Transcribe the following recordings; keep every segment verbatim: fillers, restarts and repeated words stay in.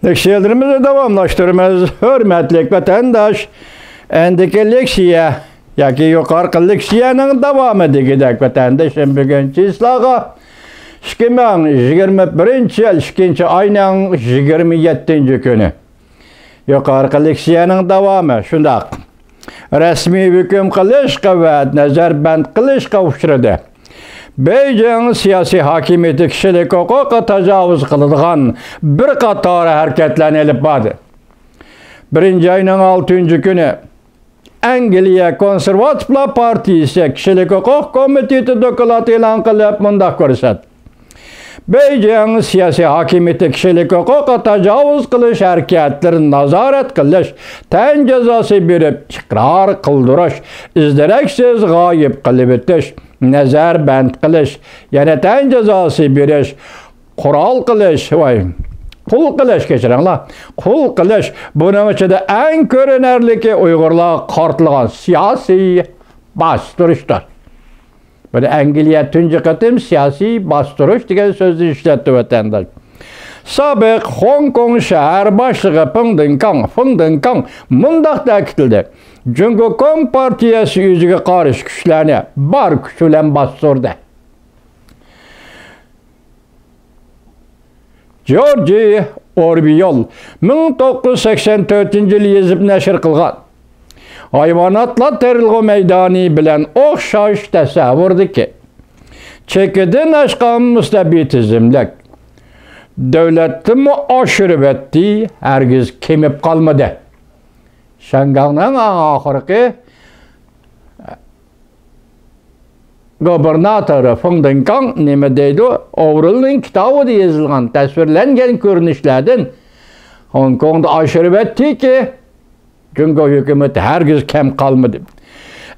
لېكسىيەلىرىمىزنى داۋاملاشتۇرىمىز. ھۆرمەتلىك ۋەتەنداش، ئەندىكى لېكسىيە ياكى يۇقارقى لېكسىيەنىڭ داۋامى دېگۈدەك، ۋەتەندىشىم، بۈگۈن چىسلاغا ئىككى مىڭ يىگىرمە بىرىنچى يىل ئىككىنچى ئاينىڭ يىگىرمە يەتتىنچى كۈنى. يۇقارقى لېكسىيەنىڭ داۋامى شۇنداق. رەسمىي ھۆكۈم قىلىشقا ۋە نەزەربەند قىلىشقا ئۇچرىدى. بېيجىڭ سىياسىي ھاكىمىيىتى كىشىلىك ھوقۇققا تاجاۋۇز قىلىدىغان بىر قاتار ھەرىكەتلەرنى ئېلىپ باردى. بىرىنچى ئاينىڭ ئالتىنچى كۈنى ئەنگلىيە كونسېرۋاتىپلار پارتىيىسى كىشىلىك ھوقۇق كومىتېتى دوكلات ئېلان قىلىپ مۇنداق كۆرسەتتى: بېيجىڭ سىياسىي ھاكىمىيىتى كىشىلىك ھوقۇققا تاجاۋۇز قىلىش ھەرىكەتلىرىنى نازارەت قىلىش، تەن جازاسى بېرىپ، ئىقرار قىلدۇرۇش، ئىز-دېرەكسىز غايىب قىلىۋېتىش، نەزەربەند قىلىش، يەنە تەن جازاسى بېرىش، قورال قىلىش، ۋاي، قۇل قىلىش، كەچۈرۈڭلار، قۇل قىلىش، بۇنىڭ ئىچىدە ئەڭ كۆرۈنەرلىكى ئۇيغۇرلارغا قارىتىلغان سىياسىي باستۇرۇشتۇر. بۇنى ئەنگلىيە تۇنجى قېتىم سىياسىي باستۇرۇش دېگەن سۆزنى ئىشلەتتى، ۋەتەنداش. سابىق خوڭكوڭ شەھەر باشلىقى پېڭ دېڭكاڭ، فېڭ دېڭكاڭ مۇنداق تەكىتلىدى: جۇڭگو كومپارتىيەسى ئۆزىگە قارشى كۈچلەرنى بار كۈچى بىلەن باستۇردى. جورجى ئورۋېل مىڭ توققۇز يۈز سەكسەن تۆتىنچى يىلى يېزىپ نەشر قىلغان ھايۋاناتلار تېرىلغۇ مەيدانى بىلەن ئوخشاش تەسەۋۋۇردىكى چېكىدىن ئاشقان مۇستەبىت تىزىملىك دۆلەتنىمۇ ئاشۇرۇۋەتتى، ھەرگىز كېمىپ قالمىدى. شياڭگاڭنىڭ ئەڭ ئاخىرقى گۇبېرناتورى فېڭ دېڭكاڭ نېمە دەيدۇ؟ ئورۋېلنىڭ كىتابىدا يېزىلغان تەسۋىرلەنگەن كۆرۈنۈشلەردىن خوڭكوڭدا ئاشۇرۇۋەتتىكى، جۇڭگو ھۆكۈمىتى ھەرگىز كەم قالمىدى.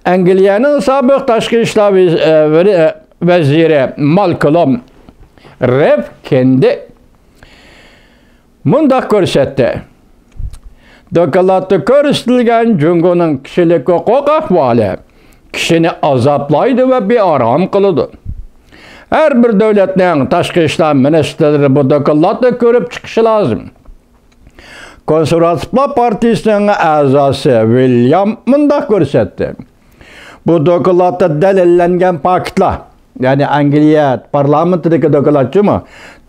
ئەنگلىيەنىڭ سابىق تاشقى ئىشلار ۋەز-، ئە، ۋەرى-، ئە، ۋەزىرى مالكولم رىفكىندى مۇنداق كۆرسەتتى: دوكلاتتا كۆرسىتىلگەن جۇڭگونىڭ كىشىلىك ھوقۇق ئەھۋالى كىشىنى ئازابلايدۇ ۋە بىئارام قىلىدۇ. ھەر بىر دۆلەتنىڭ تاشقى ئىشلار مىنىستىرلىرى بۇ دوكلاتنى كۆرۈپ چىقىشى لازىم. كونسېرۋاتىپلار پارتىيىسىنىڭ ئەزاسى ۋىليام مۇنداق كۆرسەتتى: بۇ دوكلاتتا دەلىللەنگەن پاكىتلار، يەنى ئەنگلىيە پارلامېنتىدىكى دوكلاتچىمۇ،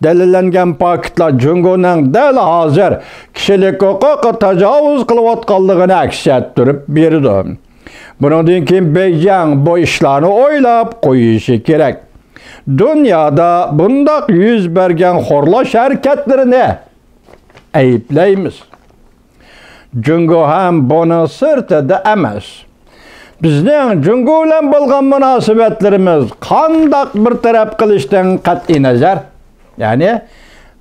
دەلىللەنگەن پاكىتلار جۇڭگونىڭ دەل ھازىر كىشىلىك ھوقۇققا تاجاۋۇز قىلىۋاتقانلىقىنى ئەكس ئەتتۈرۈپ بېرىدۇ. بۇنىڭدىن كېيىن بېيجىڭ بۇ ئىشلارنى ئويلاپ قويۇشى كېرەك. دۇنيادا بۇنداق يۈز بەرگەن خورلاش ھەرىكەتلىرىنى ئەيىبلەيمىز. جۇڭگو ھەم بۇنىڭ سىرتىدا ئەمەس. بىزنىڭ جۇڭگو بىلەن بولغان مۇناسىۋەتلىرىمىز قانداق بىر تەرەپ قىلىشتىن قەتئىينەزەر، يەنى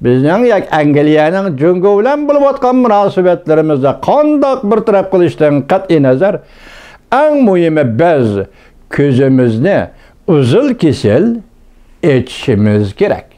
بىزنىڭ ياكى ئەنگلىيەنىڭ جۇڭگو بىلەن بولۇۋاتقان مۇناسىۋەتلىرىمىزدا قانداق بىر تەرەپ قىلىشتىن قەتئىينەزەر، ئەڭ مۇھىمى بىز كۆزىمىزنى ئۈزۈل-كېسىل ئېچىشىمىز كېرەك.